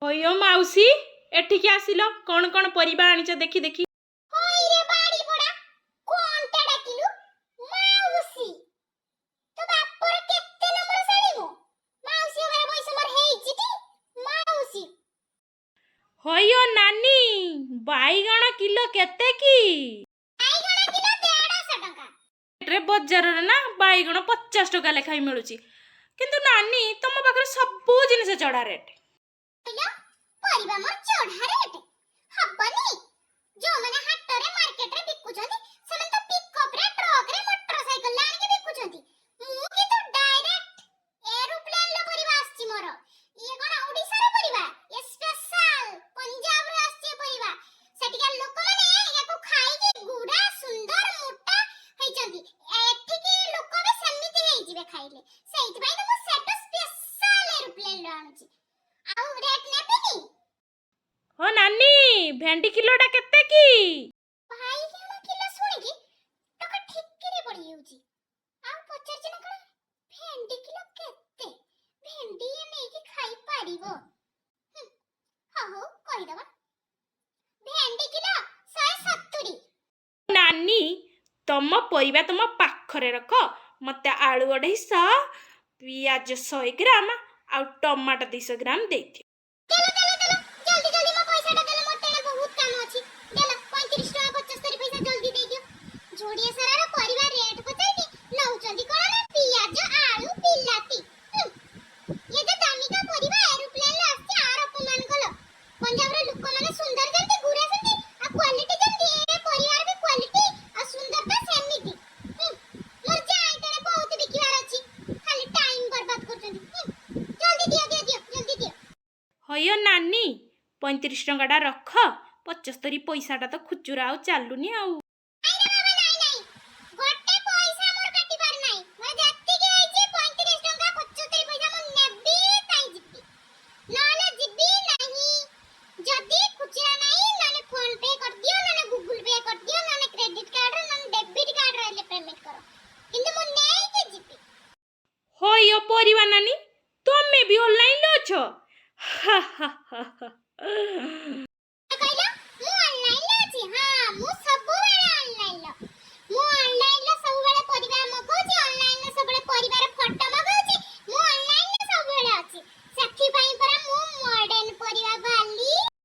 ହଇଓ ମାଉସୀ, ଏଠିକି ଆସିଲ। କଣ କଣ ପରିବା ଆଣିଛ ଦେଖି ଦେଖି। ହଇରେ ବାଡ଼ି ପଡା, କଣଟା ଡାକିଲୁ ମାଉସୀ? ତୋ ବାପର କେତେ ନମ୍ବର ଶାଳୀ ମୁଁ? ମାଉସୀ ହବାର ବୟସ ମୋର ହେଇଛି ଟି ମାଉସୀ? ହଇଓ ନାନୀ, ବାଇଗଣ କିଲୋ କେତେ କି? ବାଇଗଣ କିଲୋ 150 ଟଙ୍କା। ରେ ବଜାରରେ ନା ବାଇଗଣ 50 ଟଙ୍କା ଲେଖାଏଁ ମିଳୁଛି। କିନ୍ତୁ ନାନୀ, ତମ ପାଖରେ ସବୁ ଜିନିଷ ଚଢା ରେଟ୍। କହିଲ, ପରିବା ମୋର ଚଢା ରେଟ୍ ହବନି? ଯୋଉମାନେ ହାଟରେ ମାର୍କେଟରେ ବିକୁଛନ୍ତି, ସେମାନେ ତ ପିକଅପରେ, ଟ୍ରକରେ, ମୋଟର ସାଇକେଲରେ ଆଣିକି ବିକୁଛନ୍ତି। ମୁଁ କିନ୍ତୁ ଡାଇରେକ୍ଟ ଏରୋପ୍ଲେନର ପରିବା ଆସିଛି ମୋର। ଇଏ କଣ ଓଡିଶାର ପରିବା? ଇଏ ସ୍ପେଶାଲ ପଞ୍ଜାବରୁ ଆସିଛି ଏ ପରିବା। ସେଠିକାର ଲୋକମାନେ ୟାକୁ ଖାଇକି ଗୁଡା ସୁନ୍ଦର ମୋଟା ହେଇଛନ୍ତି। ଏଠିକି ଲୋକ ବି ସେମିତି ହେଇଯିବେ ଖାଇଲେ। ସେଇଥିପାଇଁ ତ ମୁଁ ସେଠୁ ସ୍ପେଶାଲ ଏରୋପ୍ଲେନରୁ ଆଣୁଛି। ଆଉ ରେଟ୍ ନେବିନି। ହଁ ନାନୀ, ଭେଣ୍ଡି କିଲୋଟା କେତେ କି? ବାଇଗଣ କିଲୋ ଶୁଣିକି ଟୋକା ଠିକିରେ ପଡିଯାଉଛି। ଆଉ ପଚାରୁଛି ନା କଣ ଭେଣ୍ଡି କିଲୋ କେତେ? ଭେଣ୍ଡି ଇଏ ନେଇକି ଖାଇ ପାରିବ? ହଉ ହଉ, କହିଦବା। ଭେଣ୍ଡି କିଲୋ 170। ନାନୀ, ତମ ପରିବା ତମ ପାଖରେ ରଖ। ମତେ ଆଳୁ 250, ପିଆଜ 100 ଗ୍ରାମ ଆଉ ଟମାଟୋ 200 ଗ୍ରାମ ଦେଇଦିଅ। ଦେଲ, ଦେଲ, ଦେଲ, ଜଲ୍ଦି ଜଲ୍ଦି ମୋ ପଇସାଟା ଦେଲ। ମୋର ତେଣେ ବହୁତ କାମ ଅଛି। ଦେଲ, 35 ଟଙ୍କା 75 ପଇସା ଜଲ୍ଦି ଦେଇଦିଅ। ଯୋଡ଼ିଏ ସାରାର ପରିବା ରେଟ୍ ପଚାରିକି ନଉଛନ୍ତି କଣ ନା ପିଆଜ, ଆଳୁ, ବିଲାତି। ଇଏ ଯେ ଦାମିକା ପରିବା ଏରୋପ୍ଲେନରେ ଆସିଛି, ଆର ଅପମାନ କଲ। ପଞ୍ଜାବର ଲୋକମାନେ ସୁନ୍ଦର ଯେମିତି, ଗୁରା ସେମିତି ଆଉ କ୍ୱାଲିଟି ଯେମିତି, ଏ ପରିବାର ବି କ୍ୱାଲିଟି ଆଉ ସୁନ୍ଦରତା ସେମିତି। ମୋର ଯାଇ ତେଣେ ବହୁତ ବିକିବାର ଅଛି। ଖାଲି ଟାଇମ ବର୍ବାଦ କରୁଛନ୍ତି। ଜଲ୍ଦି ଦିଅ, ଦିଅ, ଦିଅ, ଜଲ୍ଦି ଦିଅ। ହଇଓ ନାନୀ, 35 ଟଙ୍କାଟା ରଖ। 75 ପଇସାଟା ତ ଖୁଚୁରା ଆଉ ଚାଲୁନି ଆଉ। ନାଇଁ ରେ ବାବା, ନାଇଁ ନାଇଁ, ଗୋଟେ ପଇସା ମୋର କାଟିବାର ନାହିଁ। ମୋର ଯେତିକି ହେଇଛି 35 ଟଙ୍କା 75 ପଇସା, ମୁଁ ନେବି ତାଇ ଯିବି, ନହେଲେ ଯିବି ନାହିଁ। ଯଦି ଖୁଚୁରା ନାହିଁ, ନହେଲେ ଫୋନ ପେ କରିଦିଅ, ନହେଲେ ଗୁଗୁଲ ପେ କରିଦିଅ, ନହେଲେ କ୍ରେଡିଟ କାର୍ଡ, ନହେଲେ ଡେବିଟ କାର୍ଡ ହେଲେ ପେମେଣ୍ଟ କର, କିନ୍ତୁ ମୁଁ ନେଇକି ଯିବି। ହଇଓ ପରିବା ନାନୀ, ତମେ ବି ଅନଲାଇନରେ ଅଛ? ହା ହା ହା ହା।